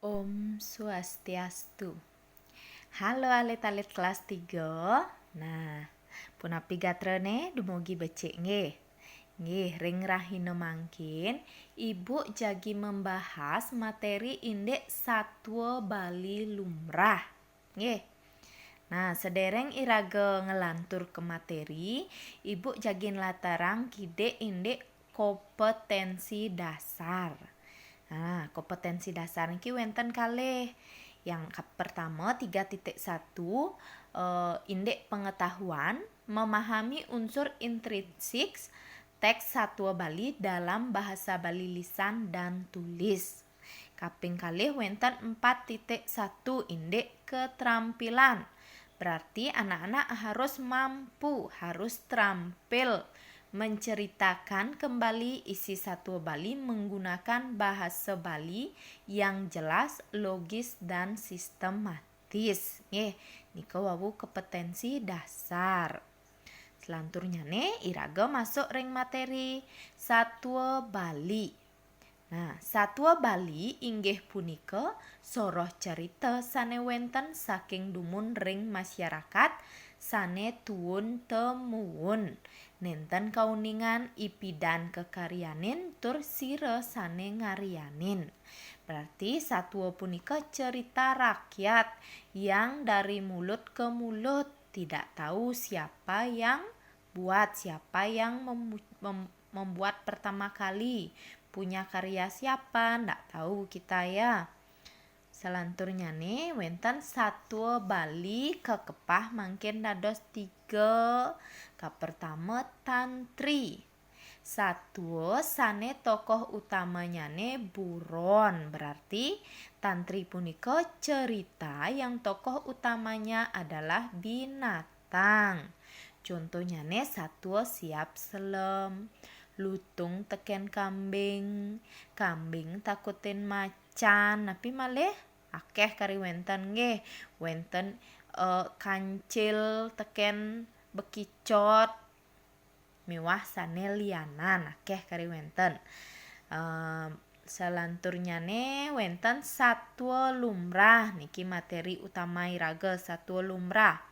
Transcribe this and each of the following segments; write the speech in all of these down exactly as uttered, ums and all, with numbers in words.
Om Swastiastu. Halo alit-alit kelas tiga. Nah, punapi gatrané, dumugi becik nggih. Nggih, ring rahina mangkin, Ibu jagi membahas materi indik satua Bali lumrah. Nggih. Nah, sedereng iraga nglantur ke materi, Ibu jagi nlatarang kidik indik kompetensi dasar. Nah, kompetensi dasar niki wénten kalih. Yang ka-, pertama, tiga titik satu, eh, indik pengetahuan, memahami unsur intrinsik teks satua Bali dalam bahasa Bali lisan dan tulis. Kaping kalih wénten empat titik satu indik keterampilan. Berarti anak-anak harus mampu, harus terampil menceritakan kembali isi satua Bali menggunakan bahasa Bali yang jelas, logis, dan sistematis. Nggih, nika wau kompetensi dasar. Selanturnyané iraga masuk ring materi satua Bali. Nah, satua Bali inggih punika soroh carita sané wénten saking dumun ring masyarakat sané tuun temuun. Nénten kauningan ipidan kakaryanin tur sira sané ngaryanin. Berarti satua punika cerita rakyat yang dari mulut ke mulut, tidak tahu siapa yang buat, siapa yang memu-, mem-, membuat pertama kali, punya karya siapa, ndak tahu kita ya. Selanturnyané wénten satua Bali kakepah mangkin dados tiga. Kapertama, tantri. Satua sané tokoh utamanyané buron, berarti tantri punika cerita yang tokoh utamanya adalah binatang. Contohnyané satua Siap Selem, lutung tekén kambing, kambing takutin macan, napi malih? Akéh kari wénten nggih, wénten, eh, kancil tekén bekicot, miwah sané lianan, akéh kari wénten. Em, selanturnyané wénten satua lumrah, niki materi utama iraga, satua lumrah.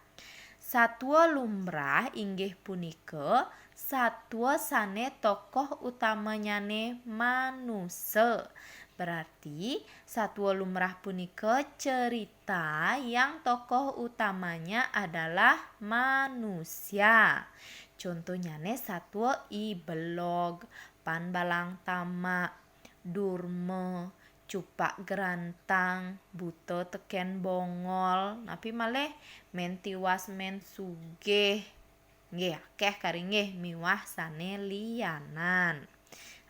Satua lumrah inggih punika satua sané tokoh utamanyané manusa. Berarti satua lumrah punika cerita yang tokoh utamanya adalah manusia. Contohnyané satua I Belog, Pan Balang Tamak, Durma, Cupak Gerantang, Buta Tekén Bongol, napi malih, Mén Tiwas Mén Sugih. Nggih, akéh kari nggih, miwah sané lianan.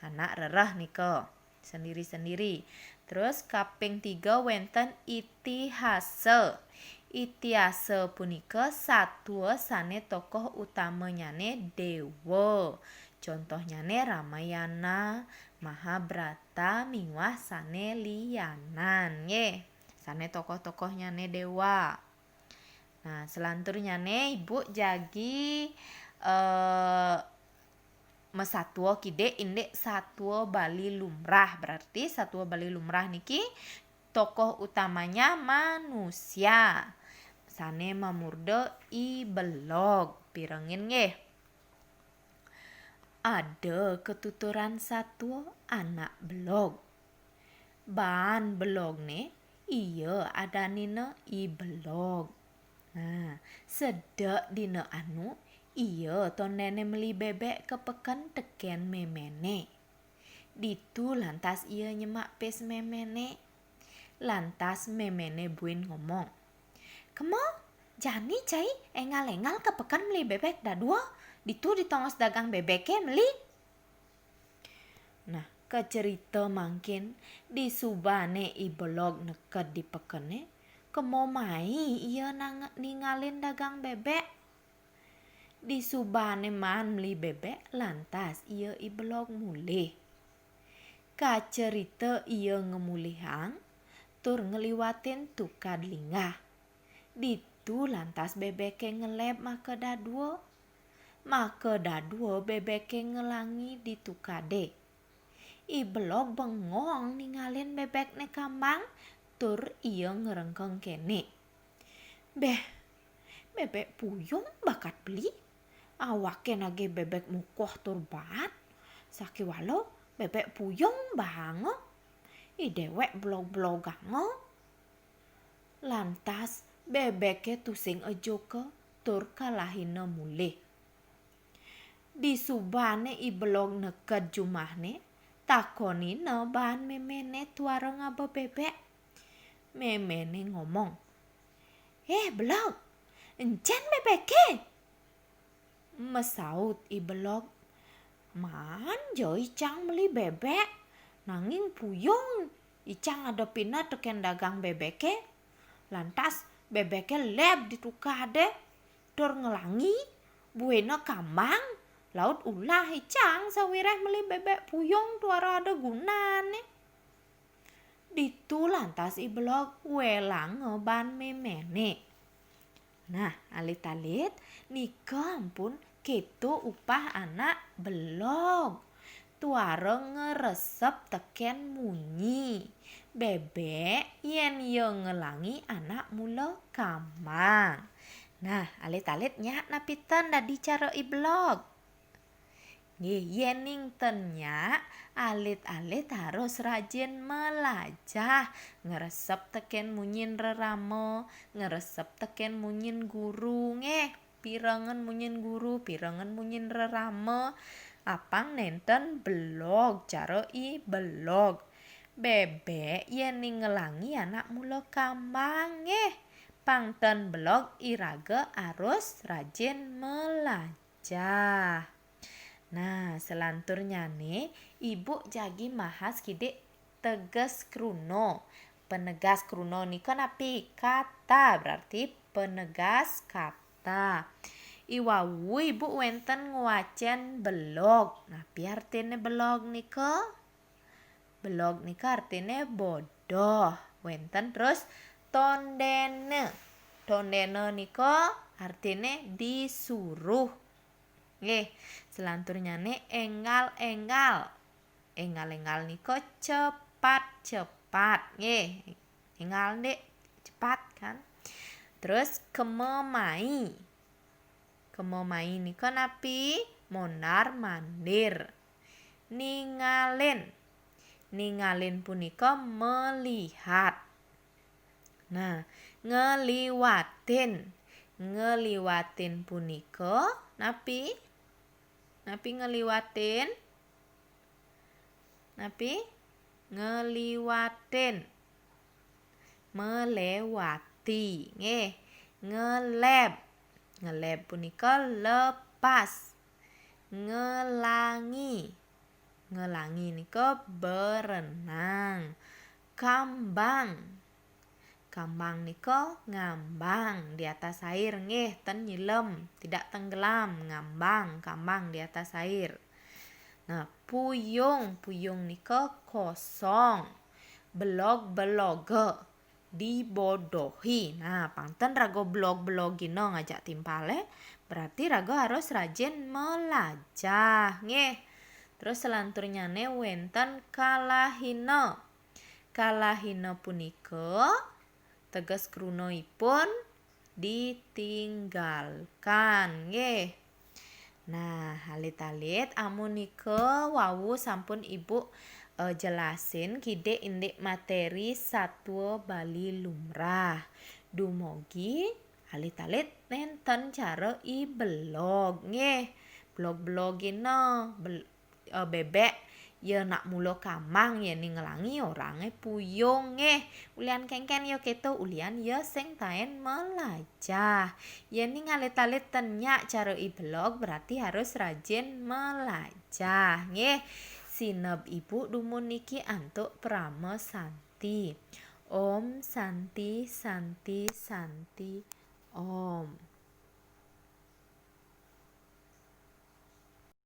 Anak rereh nika sendiri-sendiri. Terus kaping tiga wénten itihasa. Itihasa punika satua sané tokoh utamanyané déwa. Contohnyané Ramayana, Mahabharata, miwah sané lianan, nggih. Sané tokoh-tokohnyané déwa. Nah, selanturnyané Ibu jagi, eh, masatua kidik indik satua Bali lumrah. Berarti satua Bali lumrah niki tokoh utamanya manusia. Sané mamurda I Belog. Pirengin nggih. Ada katuturan satua anak belog. Baan belogné, ia adanina I Belog. Nah, sedek dina anu, ia tondéné meli bébék ka peken tekén méméné. Ditu lantas ia nyemak pis méméné. Lantas méméné buin ngomong, "Kema, jani cai éngal-éngal ka peken meli bébék dadua, ditu di tongos dagang bébéké meli." Nah, kacerita mangkin, disubané I Belog neked di pekené, kema mai ia nang-, ningalin dagang bébék. Disubané maan meli bébék, lantas ia I Belog mulih. Kacerita ia ngamulihang, tur ngliwatin tukad linggah. Ditu lantas bébéké ngeleb maka dadua. Maka dadua bébéké ngelangi di tukadé. I Belog bengong ningalin bébékné kambang, Tur ia ngrengkeng kene, "Beh, bebek puyung bakat beli. Awake nagih bebek mukuh tur baat. Sakiwala bebek puyung bahanga. I dewek belog-beloganga." Lantas bebeke tusing ejuka tur kalahina mulih. Disubane I Belog neked jumahne, takonina baan memene tuara ngaba bebek. Memene ngomong, "Eh, Belog, encen bebeke?" Masaut I Belog, "Maan ja icang meli bebek, nanging puyung icang adepina teken dagang bebeke. Lantas bebeke leb di tukade, tur nglangi, buina kambang, laut ulah icang sawireh meli bebek puyung tuara ada gunane." Ditu lantas I Belog welanga baan memene. Nah, alit-alit, nika ampun keto upah anak belog. Tuara ngresep teken munyi. Bebek yen ia nglangi anak mula kambang. Nah, alit-alit nyak napi ten dadi cara I Belog. Nggih, yening ten nyak, alit-alit harus rajin melajah, ngresep teken munyin rerama, ngresep teken munyin guru, nggih. Pirengan munyin guru, pirengan munyin rerama, apang nenten belog cara I Belog. Bebek yening nglangi anak mula kambang, nggih. Pang ten belog iraga harus rajin melajah. Nah, selanturnyane Ibu jagi mahas kidik teges kruna. Penegas kruna nika napi? Kata, berarti penegas kata. I wau Ibu wenten ngwacen belog. Napi artine belog nika? Belog nika artine bodoh. Wenten terus tondena. Tondena nika artine disuruh. Nggih, selanturnyane enggal-enggal. Enggal-enggal nika cepat-cepat. Nggih, enggal, Dik. Cepat, kan? Terus kema mai. Kema mai nika napi? Mondar-mandir. Ningalin. Ningalin punika melihat. Nah, ngeliwatin. Ngeliwatin punika napi? Napi ngeliwatin? Napi? Ngeliwatin. Melewati. Nggih. Ngeleb. Ngeleb punika lepas. Ngelangi. Ngelangi nika berenang. Kambang. Kambang nika ngambang di atas air, nggih, ten nyilem, tidak tenggelam, ngambang, kambang di atas air. Nah, puyung, puyung nika kosong. Belog, beloga, dibodohi. Nah, pang ten raga belog-belogina ngajak timpale, berarti raga harus rajin melajah, nggih. Terus selanturnyane wenten kalahina. Kalahina punika teges kruna ipun ditinggalkan, nggih. Nah, alit-alit, amunika wau sampun Ibu, eh, jelasin kidik indik materi satua Bali lumrah. Dumugi alit-alit nenten cara I Belog, nggih. Belog-belogina, bel-, eh, bebek, ya nak mula kambang, yening nglangi orange puyung, nggih. Ulian kengken ya keto, ulian ya sing taen melajah. Yening alit-alit ten nyak cara I Belog, berarti harus rajin melajah, nggih. Sineb Ibu dumun niki antuk parama santi. Om Santi, Santi, Santi, Om.